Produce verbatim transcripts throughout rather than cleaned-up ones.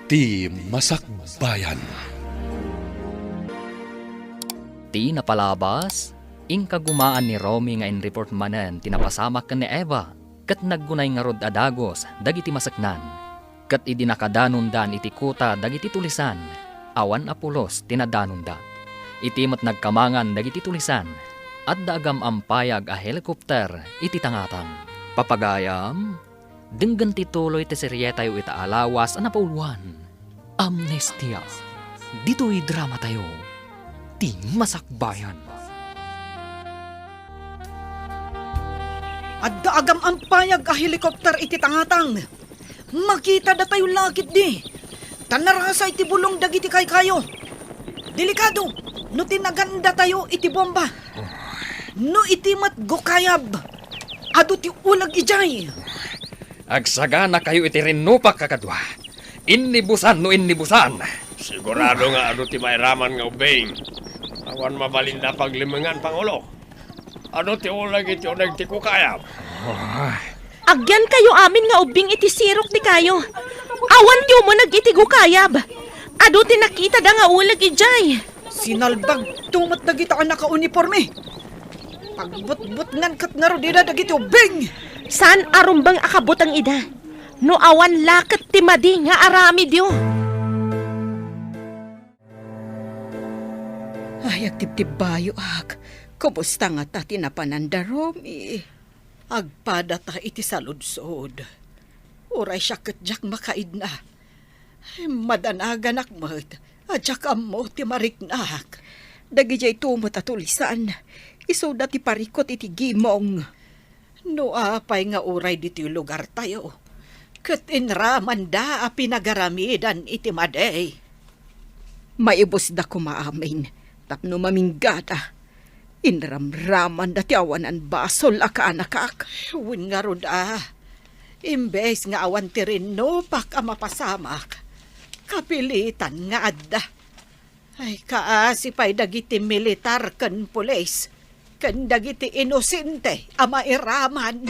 Ti Masakbayan. Ti napalabas, inkagumaan ni Romy nga in-report manen ti napasamak ken ni Eva, ket naggunay ngarud a dagus dagiti maseknan. Ket idi nakadanondan iti kuta dagiti tulisan, awan a pulos ti nadanonda. Iti met nagkamangan dagiti tulisan, adda agam-ampayag a helicopter iti tangatang. Papagayam, denggen ti tuloy ti serietayo ita a lawas a napauluan, Amnestia. Ditoy dramatayo, Ti Masakbayan. Adda agam-ampayag a helikopter iti tangatang. Makita datayo la ketdi. Ta narasa iti bulong dagiti kaykayo. Delikado no tinagandatayo iti bomba. No iti met gukayab, adu ti uleg idiay. Agsaganakayo iti rinnupak, kakadua. Innibusan no innibusan. Sigurado nga adu ti mairaman nga ubbing. Awan mabalinda a paglimengan, Pangulo. Adu ti uleg iti uneg ti kukayab. Agyankayo amin nga ubbing iti sirok ti kayo. Awan ti umuneg iti gukayab. Adu ti nakitada nga uleg idiay. Sinalbagto met dagita a nakauniporme. Pagbutbutngan ket ngarud ida dagiti ubbing. Saan a rumbeng a kabuteng ida. No awan la ket ti madi nga aramidyo. Ay, agtibtibbayoak. Kumusta ngata ti napananda, Romy? Agpadata iti saludsod. Uray siak ket diak makaidna. Madanaganak met a diak ammo ti mariknak. Dagidiay met a tulisan, isuda ti parikut iti gimong. No apay nga uray ditoy lugartayo, ket inramanda a pinagaramidan iti madi. Maibusda koma amin tapno maminggada. Inramramanda ti awanan basol a kaanakak. Wen ngarud a, imbes nga awan ti rinnupak a mapasamak, kapilitan nga adda. Ay, kaasi pay dagiti militar ken pulis, ken dagiti inosente a mairaman.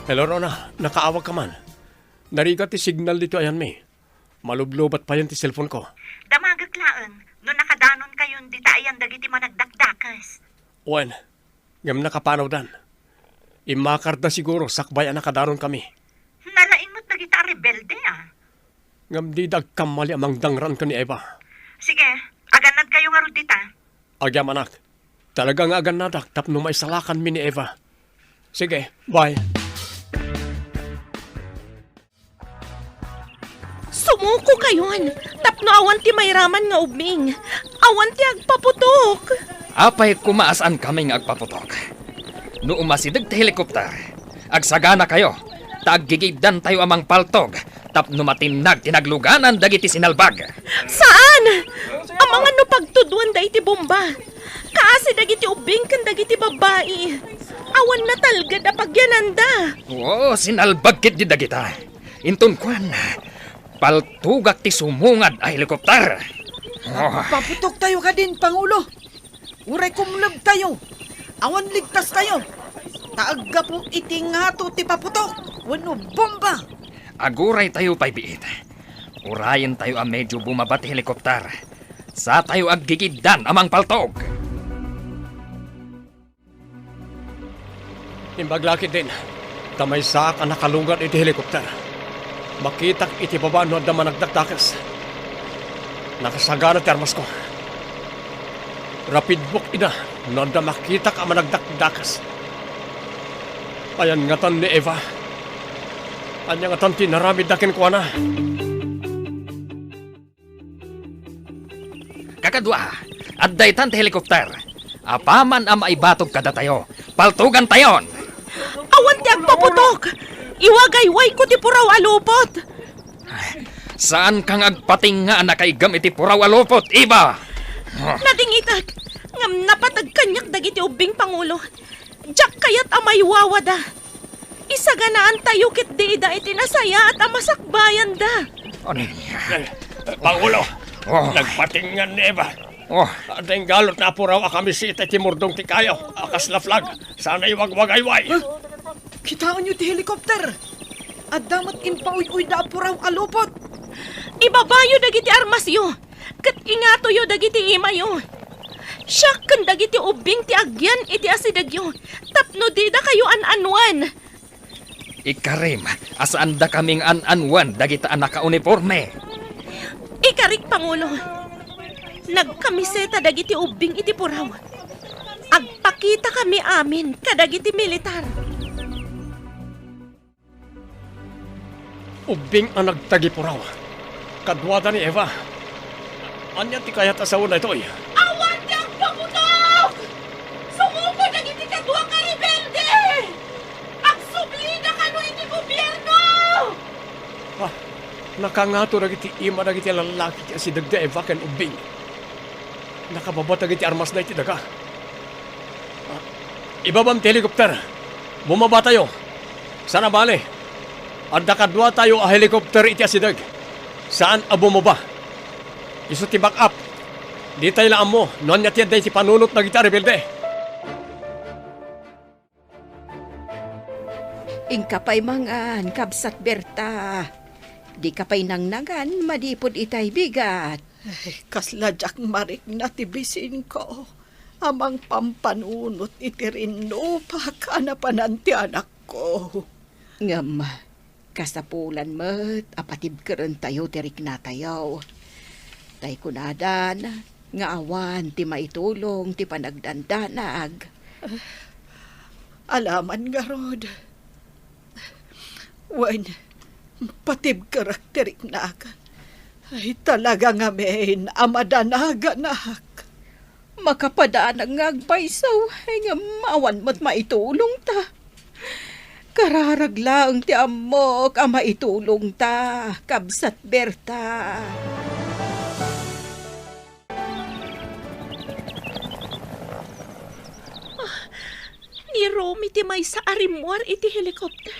Hello, Rona. Nakaawag ka man? Narigat ti signal ditoy ayanmi. Malublobat payen ti cellphone ko. Damagek laeng no nakadanonkayon dita ayan dagiti managdakdakes. Wen, ngem nakapanawdan. Immakarda siguro sakbay a nakadanonkami. Nalaing met dagita a rebelde, a. Ngem dida agkammali a mangdangran ken ni Eva. Sige, agannadkayo ngarud dita. Agyamanak. Talaga nga agannadak tapno maisalakanmi ni Eva. Sige, bye. Sumukokayon, tapno awan ti mairaman nga ubbing. Awan ti agpaputok. Apay koma a saankami nga agpaputok? No umasideg ti helikopter, agsaganakayo, ta aggigibdantayo a mangpaltog tapno matinnag ti nagluganan dagiti sinalbag. Saan! Amangan no pagtudwanda iti bomba. Kaasi dagiti ubbing ken dagiti babbai. Awan natalged a pagyananda. Oo, sinalbag ketdi dagita. Inton kuan, paltugak ti sumungad a helikopter. Oh. Paputoktayo kadin, Pangulo. Uray kumlebtayo, awan ligtastayo. Ta aggapu iti ngato ti paputok wenno bomba. Aguraytayo pay biit. Urayentayo a medyo bumaba ti helikopter. Satayo aggigibdan a mangpaltog. Imbag la ketdin, ta maysaak a nakalugad iti helikopter. Makitak iti baba no adda managdakdakes. Nakasagana ti armasko. Rapidbok ida no adda makitak a managdakdakes. Ayan ngatan ni Eva? Ania ngatan ti inaramidda kenkuana? Kakadua, adda itan ti helikopter. Apaman a maibatog kadatayo, paltugantayon! Awan ti agpaputok! Iwagaywayko ti puraw a lupot! Saanka nga agpatinga a nakaigam iti puraw a lupot, Eva? Nadingitak, ngem napateg kaniak dagiti ubbing, Pangulo. Diak kayat a maiwawada. Isaganaantayo ketdi ida iti nasayaat a masakbayanda. Ano? Eh, Pangulo, oh, nagpatingan ni Eva. Oh. Adda inggalot nga puraw a kamisita iti murdong ti kayo a kasla flag. Sana iwagwagayway. Huh? Kitaenyo ti helikopter. Adda met impauyuyda a puraw a lupot. Ibabayo dagiti armasyo, ket ingatoyo dagiti imayo. Siak ken dagiti ubbing ti agyan iti asidegyo, tapno didakayo an-annuan. Ikarim a saandakami nga an-annuan dagita a nakauniporme. Ikarik, Pangulo. Nagkamiseta dagiti ubbing iti puraw. Agpakitakami amin kadagiti militar. Ubbing a nagtagipuraw. Kaduada ni Eva. Ania ti kayat a sao daytoy? Awan ti agpaputok! Sumuko dagiti kadua ka rebelde! Agsublida kano iti gobierno! Ah, nakangato dagiti ima dagiti lallaki ti asideg da Eva ken ubbing. Nakababa dagiti armasda iti daga. Ah, ibabam ti helicopter. Bumabatayo. Saan a bale, adda kaduatayo a helicopter iti asideg. Saan a bumaba. Isu ti backup. Ditay la ammo no ania ti adda iti panunot dagiti a rebelde. Inka pay mangan, kabsat Berta. Dika pay nangnangan manipud itay bigat. Ay, kasla diak marikna ti bisinko a mangpampanunot iti rinnupak a napanan ti anakko. Ngem, kasapulan met a patibkerentayo ti riknatayo. Tay kunadan nga awan ti maitulong ti panagdandanag. Alaman ngarud. Wen, patibkerek ti riknak. Ay, talaga ngamin a madanaganak. Makapadanag nga agpayso, ngem awan met maitulongta. Kararag laeng ti ammok a maitulongta, kabsat Berta. Ah, ni Romy ti maysa a rimmuar iti helicopter.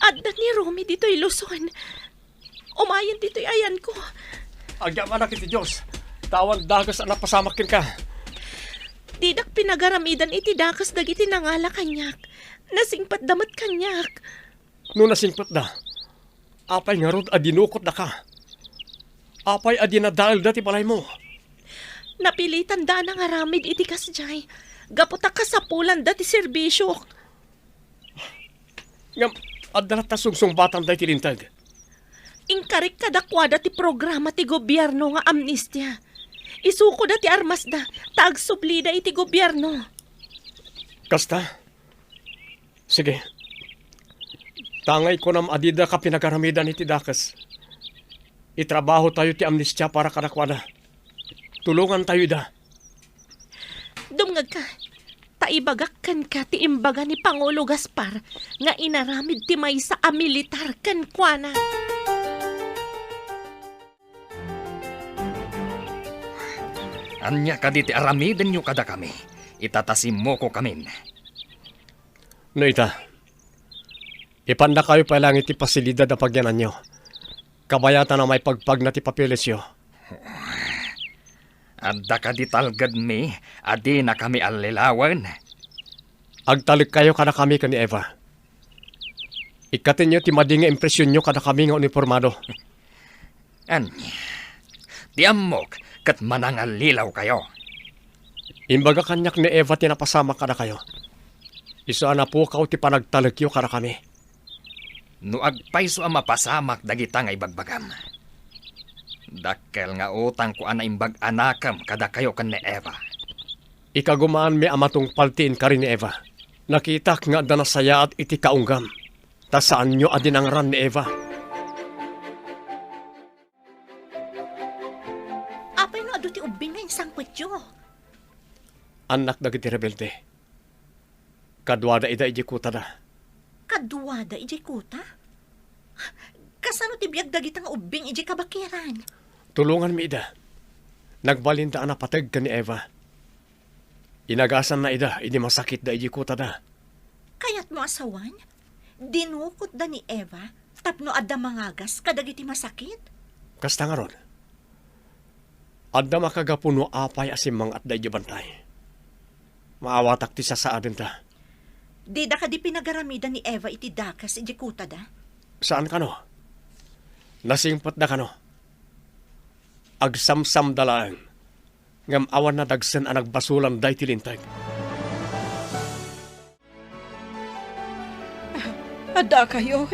Adda ni Romy ditoy Luzon. Umayen ditoy ayanko. Agyamanak iti Dios, ta awan dakes a napasamak kenka. Didak pinagaramidan iti dakes dagiti nangala kaniak. Nasingpetda met kaniak. No nasingpetda, apay ngarud a dinukotdaka? Apay a dinadaelda ti balaymo? Napilitanda a nangaramid iti kasdiay, gapu ta kasapulanda ti serbisiok. Ngem, adda latta sungsungbatanda iti linteg. Inkarik kadakuada ti programa ti gobierno nga amnestia. Isukoda ti armasda, ta agsublida iti gobierno. Kasta? Sige. Tangay kunam a didaka pinagaramidan iti dakes. Itrabahotayo ti amnestia para kadakuada. Tulongantayo ida. Dumngegka, ta ibagak kenka ti imbaga ni Pangulo Gaspar nga inaramid ti maysa a militar kenkuana. Ania kadi ti aramidenyo kadakami, ita ta simmukokamin? No ita, ipannakayo pay laeng iti pasilidad a pagyananyo. Kabayatan a maipagpagna ti papelesyo. Adda kadi talgedmi a dinakami allilawen? Agtalekkayo kadakami ken ni Eva. Ikkatenyo ti madi nga impresionyo kadakami nga unipormado. Ania, ti ammok ket manangallilaw kayo. Imbaga kaniak ni Eva ti napasamak kadakayo. Isu a napukaw ti panagtalekyo kadakami. No agpayso a mapasamak dagita nga ibagbagam, dakkel nga utangko a naimbag a nakem kadakayo ken ni Eva. Ikagumaanmi a matungpal ti inkari ni Eva. Nakitak nga adda nasayaat iti kaunggam, ta saanyo a dinangran ni Eva. Apay no adu ti ubbing nga insangpetyo? Annak dagiti rebelde. Kaduada ida idiay kutada. Kaduada idiay kuta? Kasano ti biag dagita nga ubbing idiay kabakiran? Tulonganmi ida. Nagbalinda a napateg ken ni Eva. Inagasanna ida idi masakitda idiay kutada. Kayatmo a sawen? Dinukotda ni Eva tapno adda mangagas kadagiti masakit? Kasta ngarud, adda makagapu no apay a simmangatda idiay bantay. Maawatak ti sasaadenda. Dida kadi pinagaramidan ni Eva iti dakes idiay kutada? Saan kano? Nasingpetda kano? Agsamsamda laeng, ngem awan nadagsen a nagbasolan daytoy linteg. Adda kayon?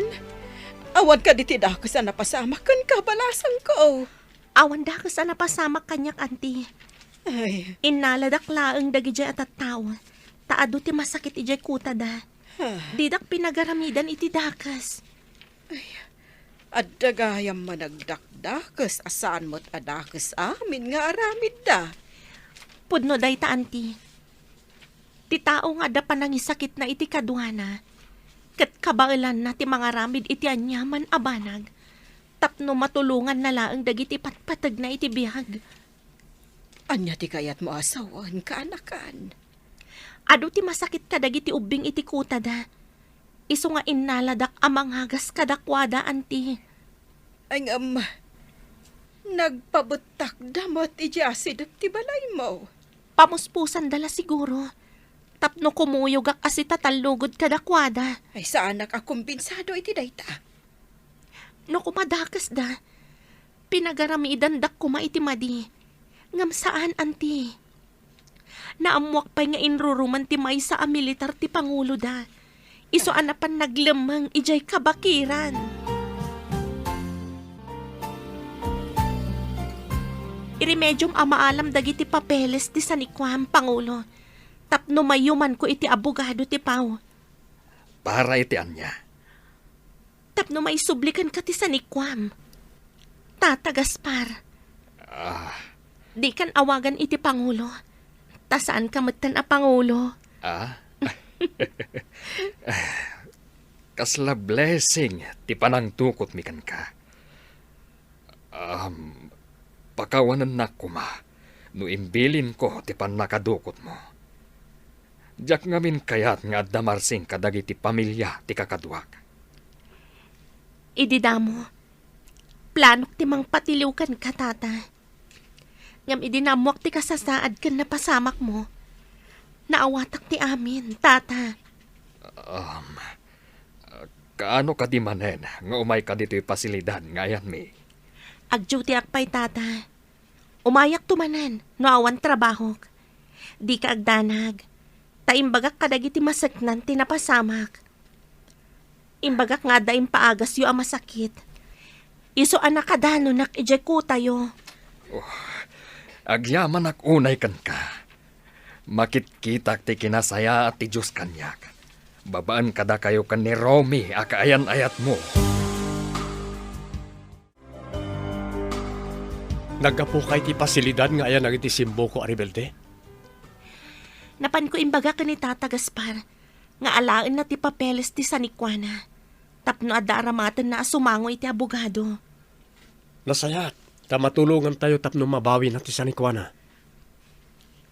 Awan kadi ti dakes a napasamak ken kabalasangko? Awan dakes a napasamak kaniak, Auntie. Ay. Innaladak laeng dagidiay a tattao, ta adu ti masakit idiay kutada. Ah. Didak pinagaramidan iti dakes. Ay, adda gayam managdakdakes a saan met a dakes amin nga aramidda. Pudno dayta, Auntie. Ti tao nga adda panangisakitna iti kaduana, ket kabaelanna ti mangaramid iti aniaman a banag, tapno matulonganna laeng dagiti patpategna iti biag. Ania ti kayatmo a sawen, kaanakan? Adu ti masakit kadagiti ubbing iti kutada. Isu nga innaladak a mangagas kadakuada, Auntie. Ay, ngem, nagpabettakda met idiay asidep ti balaymo. Pamuspusanda la siguro, tapno kumuyogak a sitatallugod kadakuada. Ay, saanak a kumbinsado iti dayta. No kumadakesda, pinagaramidandak koma iti madi. Ngem saan, Auntie. Naammoak pay nga inruruman ti maysa a militar ti panguloda. Isu a napan naglemmeng idiay kabakiran. Iremediom a maalam dagiti papeles ti San Juan, Pangulo, tapno mayumanko iti abogado ti Pau. Para iti ania? Tapno maisubli kenka ti sanikuam. Tata Gaspar. Ah. Dikan awagan iti pangulo. Ta saanka metten a pangulo. Ah? Kasla blessing ti panangdukotmi kenka. Um, pakawanennak koma no imbilinko ti pannakadukotmo. Diak ngamin kayat nga adda marsing kadagiti pamilia ti kakaduak. Idi damo, planok ti mangpatiliw kenka, Tata. Ngem idi naammoak ti kasasaad ken napasamakmo, naawatak ti amin, Tata. Um, kaano kadi manen nga umayka ditoy pasilidad nga ayanmi? Agdutiak pay, Tata. Umayakto manen no awan trabahok. Dika agdanag, ta imbagak kadagiti maseknan ti napasamak. Imbagak nga adda impaagasyo a masakit. Isu a nakadanonak idiay kutayo. Oh, agyamanak unay kenka. Makitkitak ti kinasayaat ti Dios kaniak, babaen kadakayo ken ni Romy a kaayan-ayatmo. Naggapuka iti pasilidad nga ayanak iti simbuko a rebelde? Napanko imbaga ken ni Tata Gaspar nga alaenna ti papeles ti sanikuana tapno adda aramatenna a sumango iti abogado. Nasayaat, ta matulongantayo tapno mabawina ti sanikuana.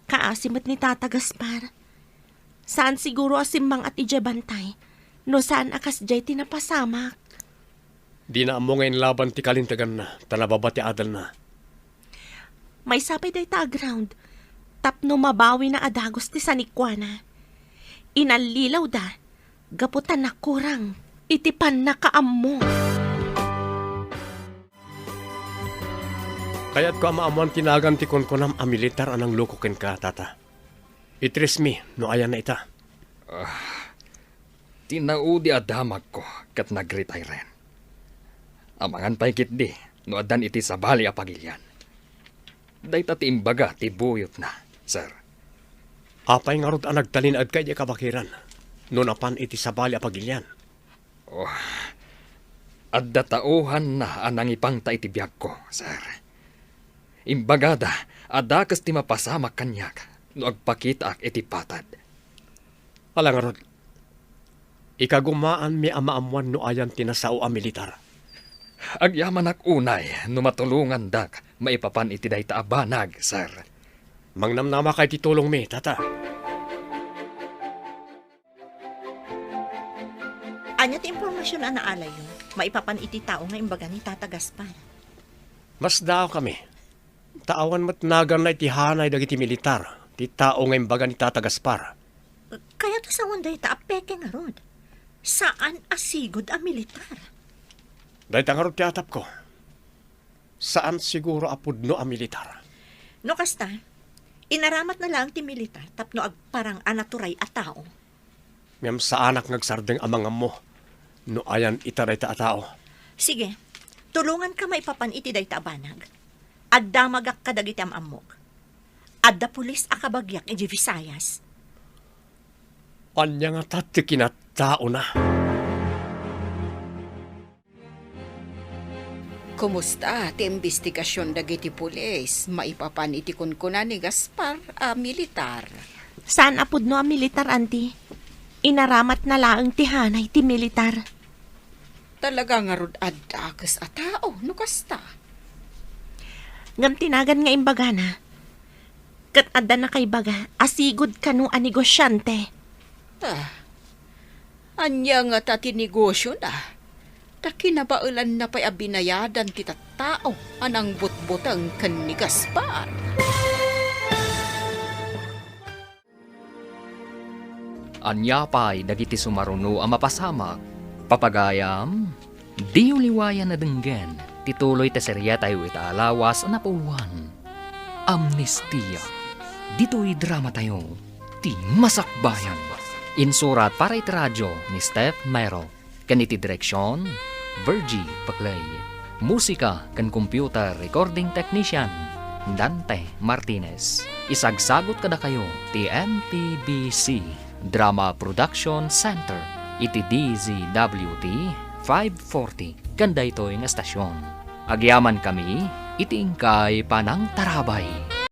Kaasi met ni Tata Gaspar. Saan siguro a simmang-at idiay bantay no saan a kasdiay ti napasamak. Dina ammo nga inlaban ti kalinteganna, ta nababa ti adalna. Maysa pay dayta a ground tapno mabawina a dagus ti sanikuana. Inallilawda gapu ta nakurang iti pannakaammo. Kayatko a maammoan ti nagan ti kunkunam a militar a nangloko kenka, Tata. Itresmi no ayanna ita. Ah, tinaudi a damagko ket nagretairen. Amangan pay ketdi no addan iti sabali a pagilian. Dayta ti imbaga ti buyotna, sir. Apay ngarud a nagtalinaedka idiay kabakiran no napan iti sabali a pagilian? Oh, adda tauhanna a nangipangta iti biagko, sir. Imbagada a dakes ti mapasamak kaniak no agpakitaak iti patad. Ala ngarud, ikagumaanmi a maammuan no ayan ti nasao a militar. Agyamanak unay no matulongandak maipapan iti dayta a banag, sir. Mangnamnamaka iti tulongmi, Tata. Ania ti impormasion a naalayyo maipapan iti tao nga imbaga ni Tata Gaspar? Masdaawkami. Ta awan met naganna iti hanay dagiti militar ti tao nga imbaga ni Tata Gaspar. Kayat a sawen dayta a peke ngarud. Saan a sigud a militar. Dayta ngarud ti atapko. Saan siguro a pudno a militar. No kasta, inaramatna laeng ti militar tapno agparang a naturay a tao. Ngem saanak nga agsardeng a mangammo no ayan ita dayta a tao. Sige, tulonganka maipapan iti dayta a banag. Agdamagak kadagiti am-ammok. Adda pulis a kabagiak idiay Visayas. Ania ngata ti kinattaona? Kumusta ti imbestigasion dagiti pulis maipapan iti kunkuna ni Gaspar a militar? Saan a pudno a militar, Auntie. Inaramatna laeng ti hanay ti militar. Talaga ngarud adda a kes a tao no kasta. Ngem ti nagan nga imbagana, ket adda nakaibaga a sigud kano a negosiante. Ah, ania ngata ti negosiona? Ta kinabaelanna pay a binayadan ti tattao a nangbutbuteng ken ni Gaspar. Ania pay dagiti sumaruno a mapasamak? Papagayam, diyo liwayan a denggen ti tuloy ti serietayo ita a lawas a napuonan, Amnestia. Ditoy dramatayo, ti Masakbayan. Insurat para iti radio ni Steph Mero. Ken iti direksion, Virgie Paclay. Musika ken computer recording technician, Dante Martinez. Isagsagut kadakayo ti M T B C Drama Production Center iti D Z W T five forty ken daytoy nga estasion. Agyamankami iti inkay panangtarabay.